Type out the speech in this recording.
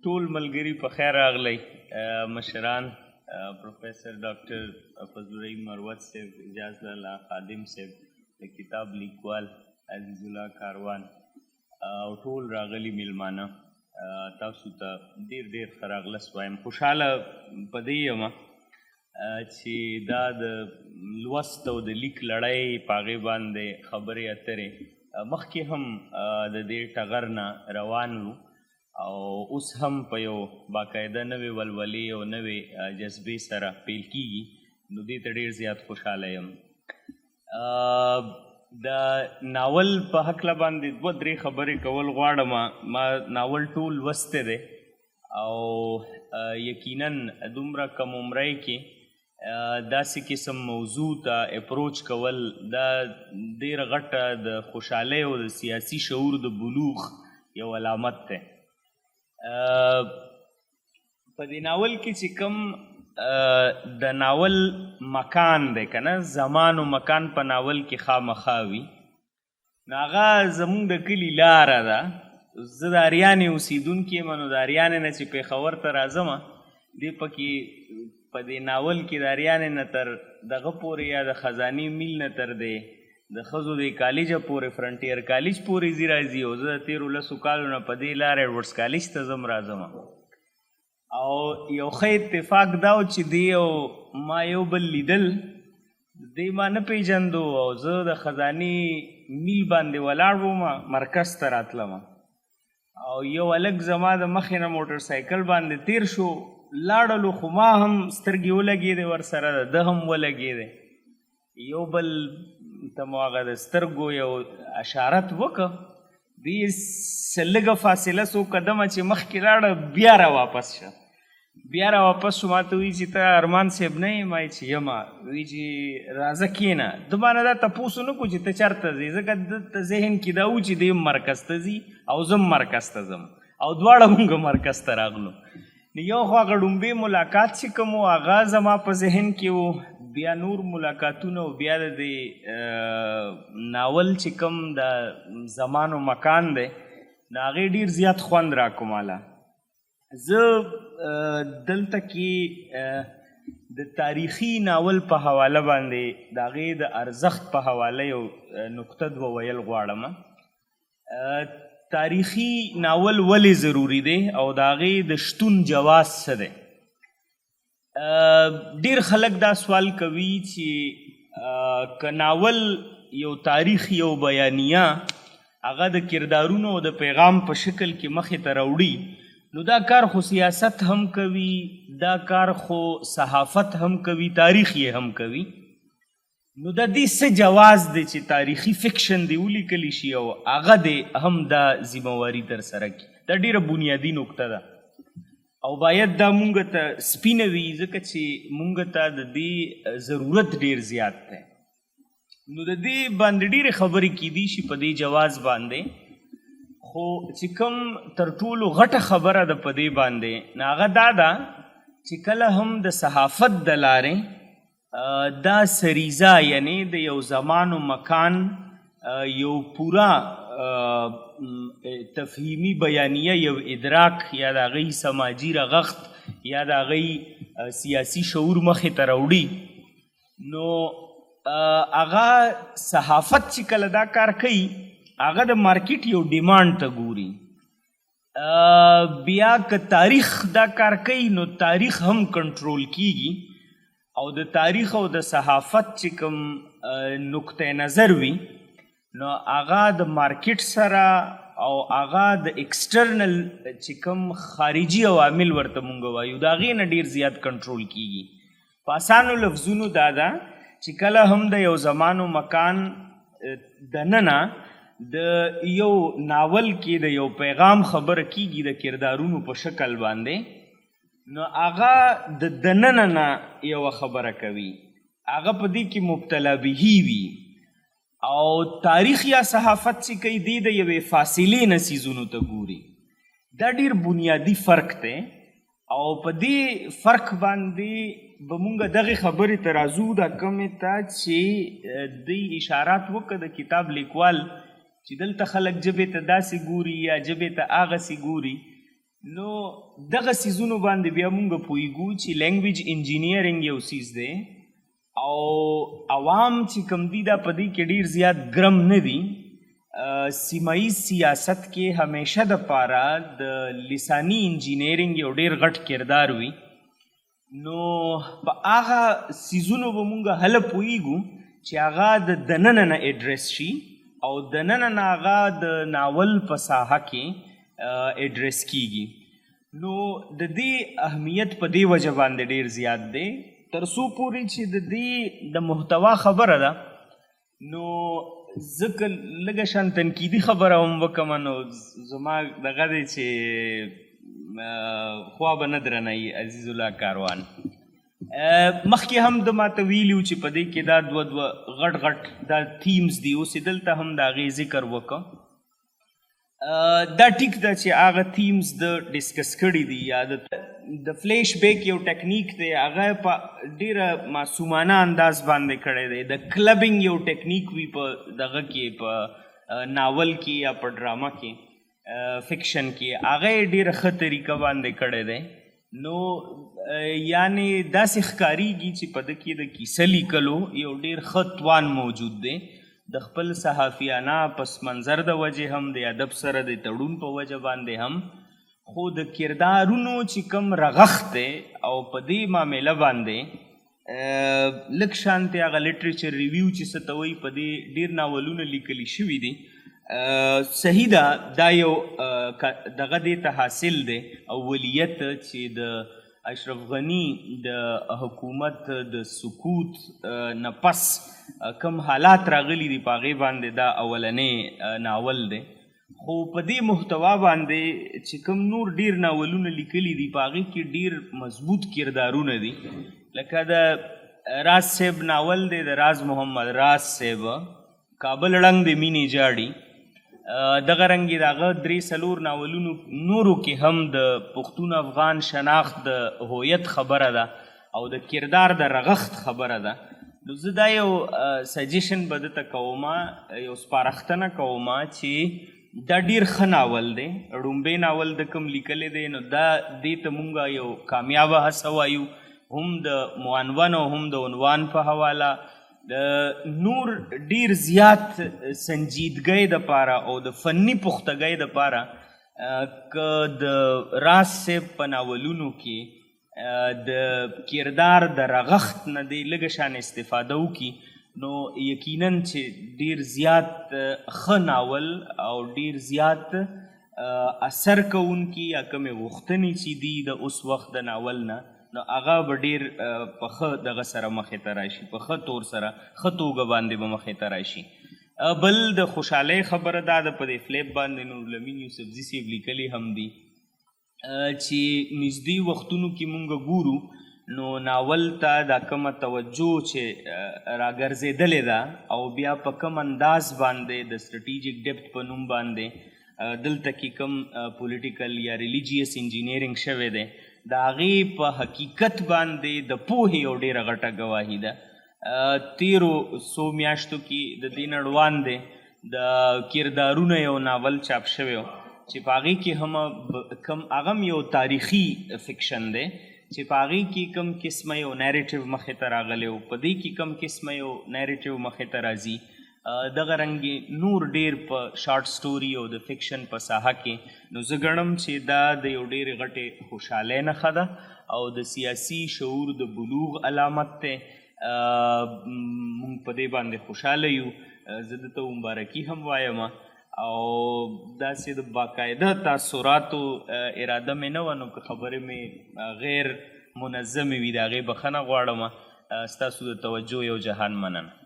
ټول ملګري په خیر راغلی، مشران، پروفیسر ډاکټر فضل الرحیم مروت صاحب، اعجاز لالا خادم صاحب، د کتاب لیکوال عزیز الله کاروان او ټول راغلي میلمانه، تاسو ته ډیر ډیر ښه راغلاست وایم. خوشحاله په دې یم چې دا د لوست او د لیک لړۍ په هغې باندې خبرې اترې مخکې هم د دې ټغر نه روان وو او اوس هم په یو باقاعده نوې ولولې او نوې جذبې سره پیل کیږي، نو دې ته ډیر زیات خوشحاله یم. د ناول په هکله باندې دوه درې خبرې کول غواړم. ما ناول ټول لوستی دی او یقینا دومره کم عمرۍ کې داسې قسم موضوع ته اپروچ کول دا ډېر غټه د خوشحالۍ او د سیاسي شعور د بلوغ یو علامت دی. په دې ناول کې چې کوم د ناول مکان دی که نه، زمان و مکان په ناول کې خامخا وي، نو هغه زموږ د کلي لاره ده. زه د اریانې اوسېدونکی یم، نو د اریانې نه چې پېښور ته راځم، دې پکې په دې ناول کې د اریانې نه تر دغه پورې یا د خزانې میل نه تر دې د ښځو د کالجه پورې، فرنټیر کالج پورې ځي راځي، او زه د تېرو 10 کالو نه په دې لاره ایډورډز کالج ته ځم راځم. او یو ښه اتفاق دا و چې دی او ما یو بل لیدل، دی ما نه پېژندو او زه د خزانې میل باندې ولاړ وم، مرکز ته راتلم او یو هلک زما د مخې نه موټر سایکل باندې تیر شو، لاړلو، خو ما هم سترګې ولګېدې ورسره، ده هم ولګېدې. یو بل ته مو هغه د سترګو یو اشارت وکړ، دې څه لږه فاصله څو قدمه چې مخکې لاړه بیا را واپس شه، بیا را واپس شو. ما ته وایي چې ته ارمان صاحب نه یې؟ ما یې چې یم. وایي چې راځه کښېنه. ده ما نه دا تپوس ونه کړو چې ته چېرته ځې، ځکه ده ته ذهن کې دا و چې دی هم مرکز ته ځي او زه هم مرکز ته ځم او دواړه مونږ مرکز ته راغلو. نو یو خو هغه ړومبی ملاقات چې کوم و هغه زما په ذهن کې و، بیا نور ملاقاتونه او بیا د دې ناول چې کوم د زمان و مکان دی، نو هغې ډېر زیات خوند راکړو ماله. زه دلته کې د تاریخي ناول په حواله باندې د هغې د ارزښت په حواله یو نکته دوه ویل غواړم. تاریخي ناول ولې ضروري دی او د هغې د شتون جواز څه دی؟ ډېر خلک دا سوال کوي چې که ناول یو تاریخ یو بیانیه هغه د کردارونو او د پیغام په شکل کې مخې ته راوړي، نو دا کار خو سیاست هم کوي، دا کار خو صحافت هم کوي، تاریخ یې هم کوي، نو د دې څه جواز دی چې تاریخي fiction دې ولیکل شي او هغه دې هم دا ذمهواري ترسره کړي؟ دا ډېره بنیادي نکته ده او باید دا مونږ ته سپینه وي، ځکه چې مونږ ته د دې ضرورت ډېر زیات دی. نو د دې باندې ډېرې خبرې کیدی شي په دې جواز باندې، خو چې کوم تر ټولو غټه خبره ده په دې باندې، نو هغه دا ده چې کله هم د صحافت د لارې دا سریزه، یعنی د یو زمان و مکان یو پوره تفهیمي بیانیه، یو ادراک یا د هغې سماجي رغښت یا د هغې سیاسي شعور مخې ته راوړي، نو هغه صحافت چې کله دا کار کوي هغه د مارکیټ یو ډیمانډ ته ګوري. بیا که تاریخ دا کار کوي نو تاریخ هم کنټرول کیږي او د تاریخ او د صحافت چې کوم نقطه نظر وي نو هغه د مارکیټ سره او هغه د external چې کوم خارجي عوامل ورته مونږ وایو د هغې نه ډېر زیات کنټرول کیږي. په اسانو لفظونو دا ده چې کله هم د یو زمان و مکان دننه د یو ناول کې د یو پیغام خبره کیږي د کردارونو په شکل باندې، نو هغه د دننه نه یوه خبره کوي، هغه په دې کې مبتلا به وي. او تاریخ یا صحافت چې کوي دی د یوې فاصلې نه څیزونو ته ګوري. دا ډېر بنیادي فرق دی او په دې فرق باندې به مونږ دغې خبرې ته راځو، دا کومې ته چې دی اشارات وکړه د کتاب لیکوال چې دلته خلک ژبې ته داسې ګوري یا ژبې ته هغسې ګوري. نو دغه څیزونو باندې بیا مونږ پوهیږو چې لینګویج انجینیرینګ یو څیز دی، او عوام چې کوم دي دا په دې کې ډیر زیات ګرم نه دي. سیمه ییز سیاست کې همیشه د پاره د لساني انجینیرینګ یو ډیر غټ کردار وي. نو په هغه څیزونو به مونږ هله پوهیږو چې هغه د دننه نه ایډریس شي، او دننه نه هغه د ناول په ساحه کې ایډریس کیږي. نو د دې اهمیت په دې وجه باندې ډیر زیات دی. تر څو پورې چې د دې د محتوا خبره ده، نو زه که لږه شان تنقیدي خبره هم وکړم، نو زما دغه دی چې خوا به نه درنوي عزیز الله کاروان. مخکې هم ده ماته ویلي وو چې په دې کې دا دوه دوه غټ غټ دا themes دي، اوس یې دلته هم د هغې ذکر وکړ. دا ټیک ده چې هغه themes ده discuss کړي دي، یا د فلیش بیک یو تکنیک دی، هغه په ډیره معصومانه انداز باندې کړی دی. د clubbing یو تکنیک وي په دغه کې، په ناول کې یا په ډرامه کې، fiction کې، هغه یې ډیره ښه طریقه باندې کړی دی. نو یعنی داسې ښکاریږي چې په ده کې د کیسه لیکلو یو ډیر ښه توان موجود دی، د خپل صحافیانه پس منظر د وجې هم، د ادب سره د تړون په وجه باندې هم، خو د کردارونو چې کوم رغښت دی او په دې معامله باندې لږ شانتې هغه literature review چې څه ته وایي، په دې ډېر ناولونه لیکلي شوي دي. صحیح ده، دا یو دغه دې ته حاصل دی اولیت چې د اشرف غني د حکومت د سقوط نه پس کوم حالات راغلي دي په هغې باندې دا اولنی ناول دی. خو په دې محتوا باندې چې کوم نور ډیر ناولونه لیکلي دي په هغې کې ډیر مضبوط کردارونه دي، لکه د راز صاحب ناول دی، د راز محمد راز صاحب کابل ړنګ د مینې جاړي، دغه رنګ یې د هغه درې څلور ناولونو نورو کې هم د پښتون افغان شناخت د هویت خبره ده او د کردار د رغښت خبره ده. نو زه دا یو سجیشن به ده ته کوم، یو سپارښتنه کوم چې دا ډیر ښه ناول دی، ړومبی ناول د کوم لیکلی دی، نو دا دې ته مونږ یو کامیابه هڅه وایو، هم د معنون او هم د عنوان په حواله. د نور ډیر زیات سنجیدګۍ دپاره او د فني پختګۍ دپاره که د راز صاحب په ناولونو کې د کردار د رغښت نه دی لږه شان استفاده وکړي، نو یقینا چې ډیر زیات ښه ناول او ډیر زیات اثر کوونکي یا کومې غوښتنې چې دي د اوس وخت د ناول نه، نو هغه به ډیر په ښه دغه سره مخې ته راشي، په ښه تور سره، ښه توګه باندې به مخې ته راشي. بل د خوشحالۍ خبره دا ده، په دې فلیپ باندې نورالامین یوسفزي صاحب لیکلي هم دي چې نږدې وختونو کې مونږ ګورو نو ناول ته دا کومه توجه چې راګرځېدلې ده او بیا په کوم انداز باندې د strategic depth په نوم باندې دلته کې کوم political یا religious engineering شوی دی، د هغې په حقیقت باندې د پوهې یو ډېره غټه ګواهي ده. تیرو څو میاشتو کې د دې نه وړاندې د کردارونه یو ناول چاپ شوی و چې په هغې کې هم کوم هغه هم یو تاریخي fiction دی چې په هغې کې کوم قسمه یو narrative مخې ته راغلی و، په دې کې کوم قسمه یو narrative مخې ته راځي. دغه رنګ نور ډیر په short story او د fiction په ساحه کې. نو زه ګڼم چې دا د یو ډېرې غټې خوشحالۍ نښه ده او د سیاسي شعور د بلوغ علامت دی. مونږ په دې باندې خوشحاله یو. زه ده ته مبارکي هم وایم او داسې د باقاعده تاثراتو اراده مې نه وه، نو که خبرې مې غیر منظمې وي د هغې بخښنه غواړم. ستاسو د توجه یو جهان مننه.